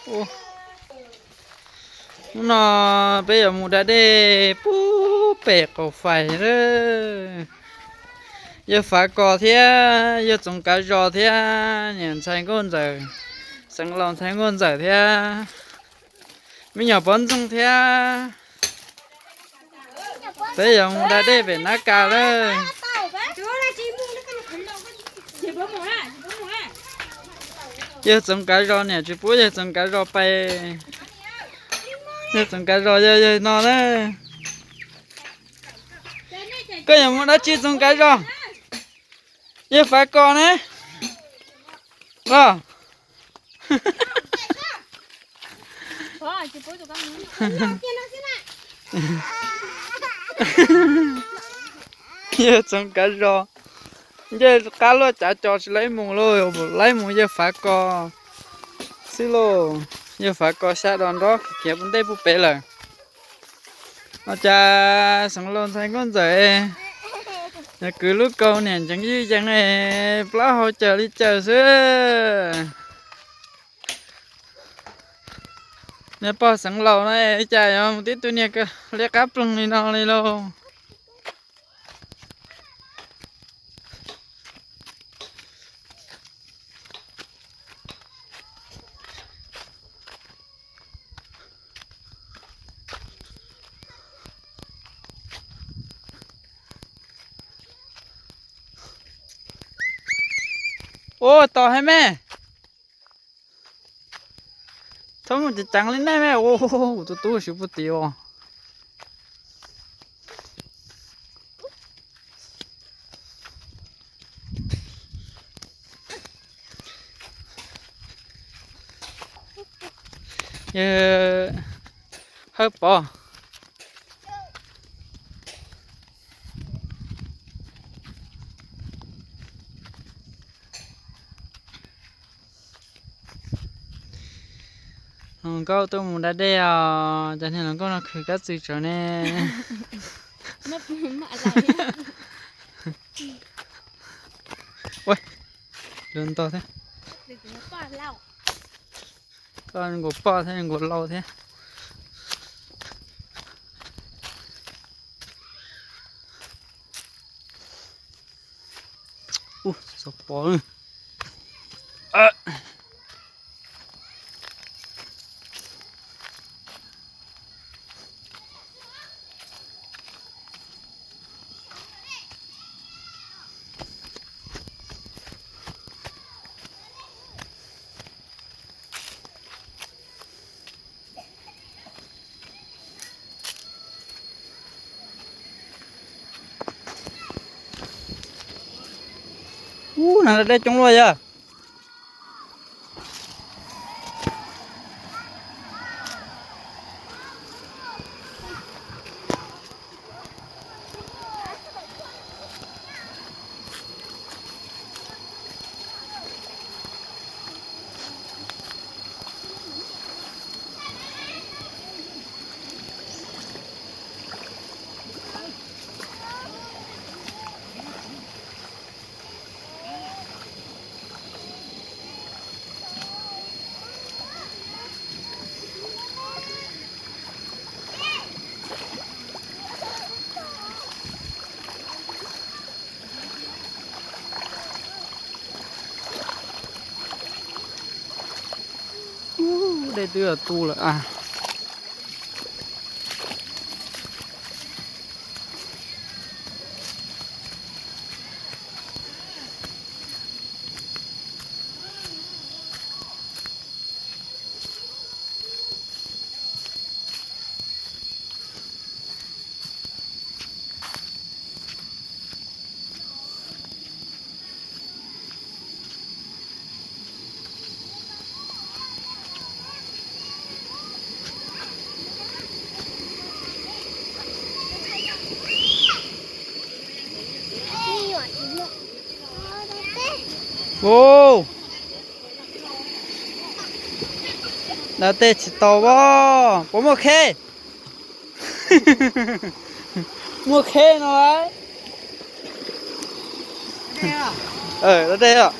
Hnub no peb yuav mus da dej pub pem qaum fais lawm. Yawg Fav Kos thiab yawg Txoov Kav Zos thiab niam ntxhais Nkauj Ntxawm, Xeev Laus ntxhais Nkauj Ntxawm thiab me nyuam Pov Ntxoog thiab. Peb yuav mus da dej pem Nab Kas lawm. Yawg Txoov Kav Zos niam tsis pub yawg Txoov Kav Zos pais. Yawg Txoov Kav Zos yog yawg no na. Koj yuav mus dab tsi Txoov Kav Zos? Yawg Fav Kos ne los. Yawg Txoov Kav Zos ncej qab luaj cav co tsis laib mus lauj, laib mus yawg Fav Kos xwb lauj. Yawg Fav Kos xya dos nrob khiav pub ntej pub pem lawm. Ua cas Xeev Laus ntxhais Nkauj Ntxawm, yog kwv lub kaus niam ntseev ywj yees, plaub hau cawm li cawm xwb. Niag pog Xeev Laus no cas yuav mus tib tug niag liab qab ploog li no li lauj. Ua tos hais me. Txhob mus ceev ceev li nej me. Ua kuv tus tub siv puag tid os. Yawg Hawj Pov. Hluas nkauj tuaj mus da dej os, cov niag hluas nkauj no khwv kab txwm tsawv ne. Ua, lawv ntog thiab. Koj nkaus poj thiab nkaus lau thiab. Ub, txog pom. Ub, neeg da dej coob luaj yog. Ub, dej twb tu lawm a. Ub, da dej tsis tau as, puas muaj kheb? Muaj kheb no lauj. Da dej os.